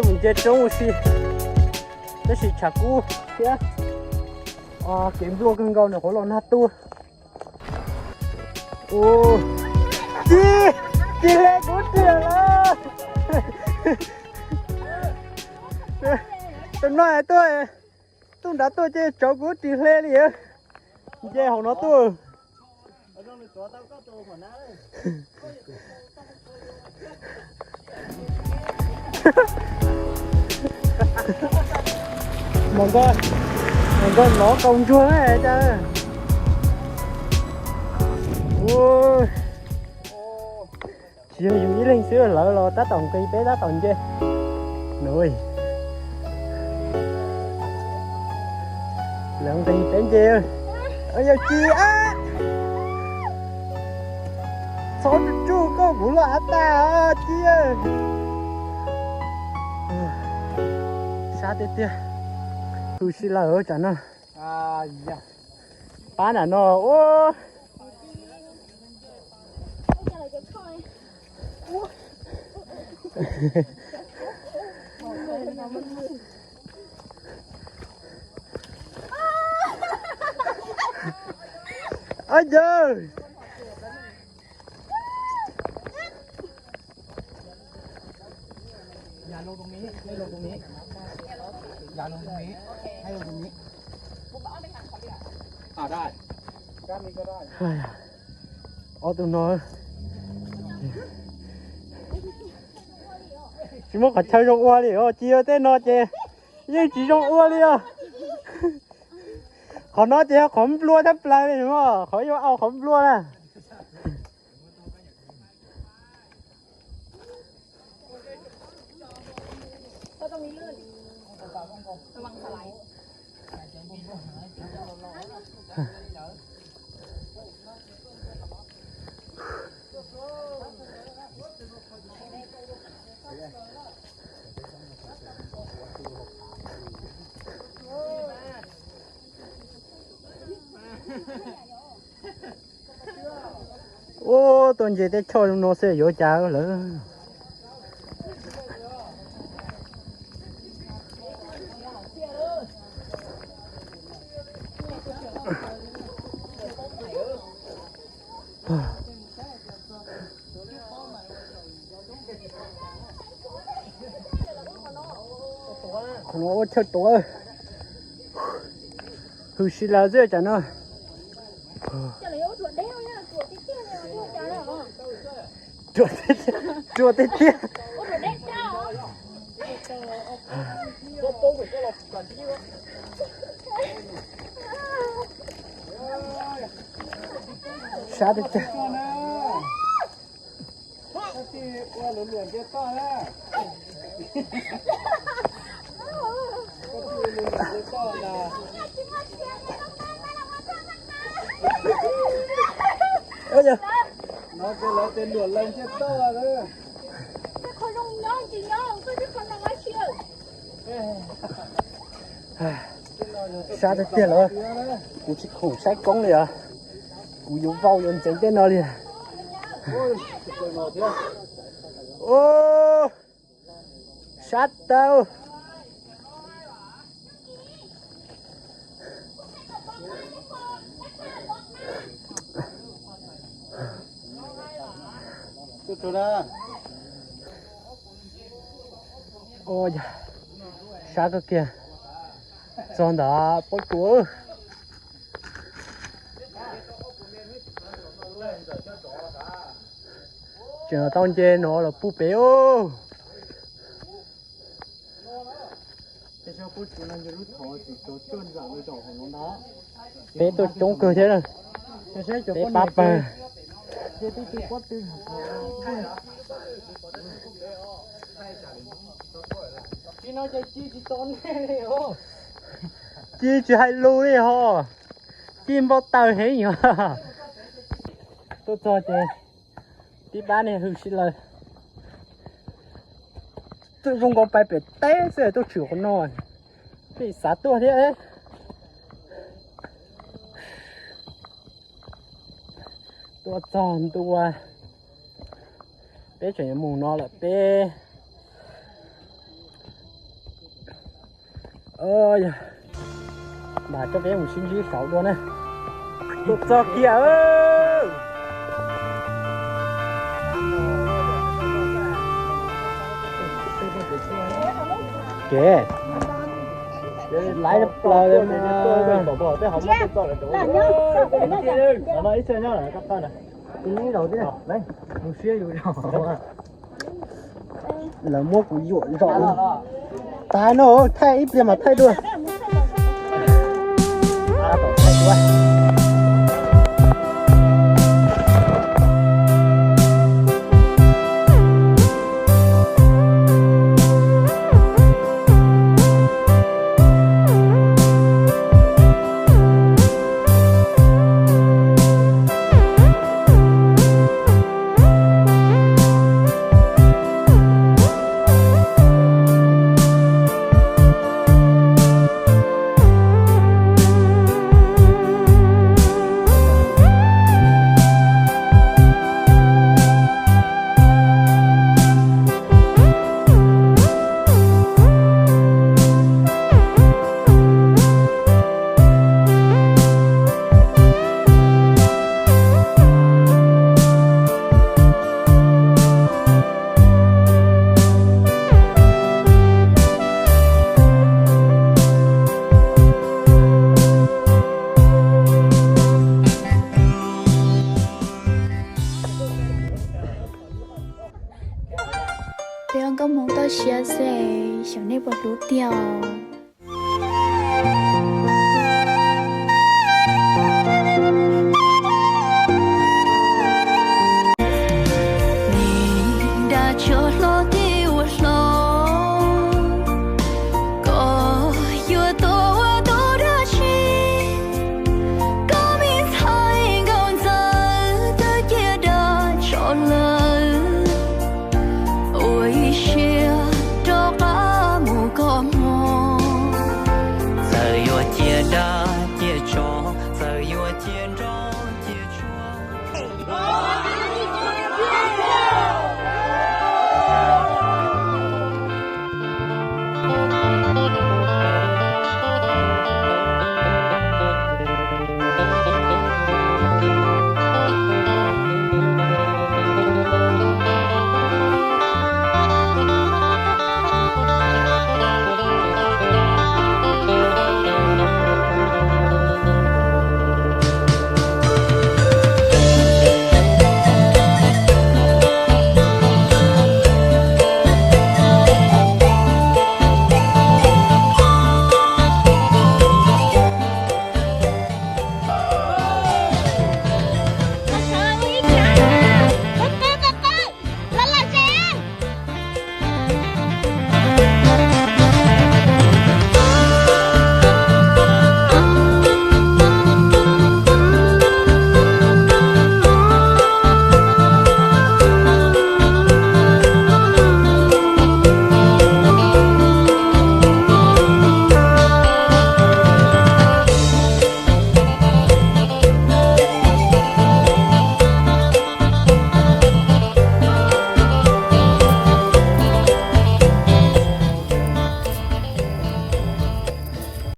Mus nce roob ua si, tab sis tshav kub thiab kev npluaj kawg nkaus nws qhuav los nag tuaj. Ci, ci hle kuv tiag lawm. Tus no tuaj, tus nrad tuaj ces tsauv kuv ris hle li. Nce hauv no tuaj. Mas nkoj, mas nkoj lov kaus ntsuag cas. Tsis yog yus ib leeg xwb, lawv los tab tom nqis peb tab tom nce. Lawv nqis peb nce. Yog Ci, txhob tsuj tsuj koj kuv loj av tas Ci. Sab tiag tiag. Hwm si lawm tsam no. Pab nram no ua. Ov yawg. Ob tug no tsis muaj qhov chaw zoo ua li os, Ci, tej no ces yeej tsis zoo ua li os. Qhov no ces yog qhov nplua tshaj plaws li, qhov yuav au qhov nplua na. Ub, tuaj nce teb choj zoo no xwb yuav cas lawm. Qhov no ua chaw tuav. Hwm si lawm xwb tsam no. Ruam tiag tiag. Sab tiag tiag. Sab tiag tiag lawm. Kuv tsis khoom saib koob li os. Kuv yuav vau yuav ntxeev tej no li. Sab tau. Sab kawg kiag. Txog ntawd pob tsuas. Tseem tau nce no los puag pem os. Peb tuaj coob kawg thiab na. Peb pab pawg. Ci tsis hais lus li ho. Ci npau taws heev yog. Tuaj txog ces tib pab ne hwm si lawm. Tuaj zoo nkaus pais pem teb xwb tuaj tshwm qhov no. Peb xav tuaj thiab. Tuaj txog ntua. Peb tseem yuav mus no lawm peb. Yog, mas coj peb mus sib ntsib saud dua na. Tuaj txog kiag. Kev laiv plaws li. Lawv muab kuv yuam zom. Tag no thaij ib pliag mas thaij dua. Peb ua nkauj Hmoob toj siab xwb, xyov nej puas hlub tiag.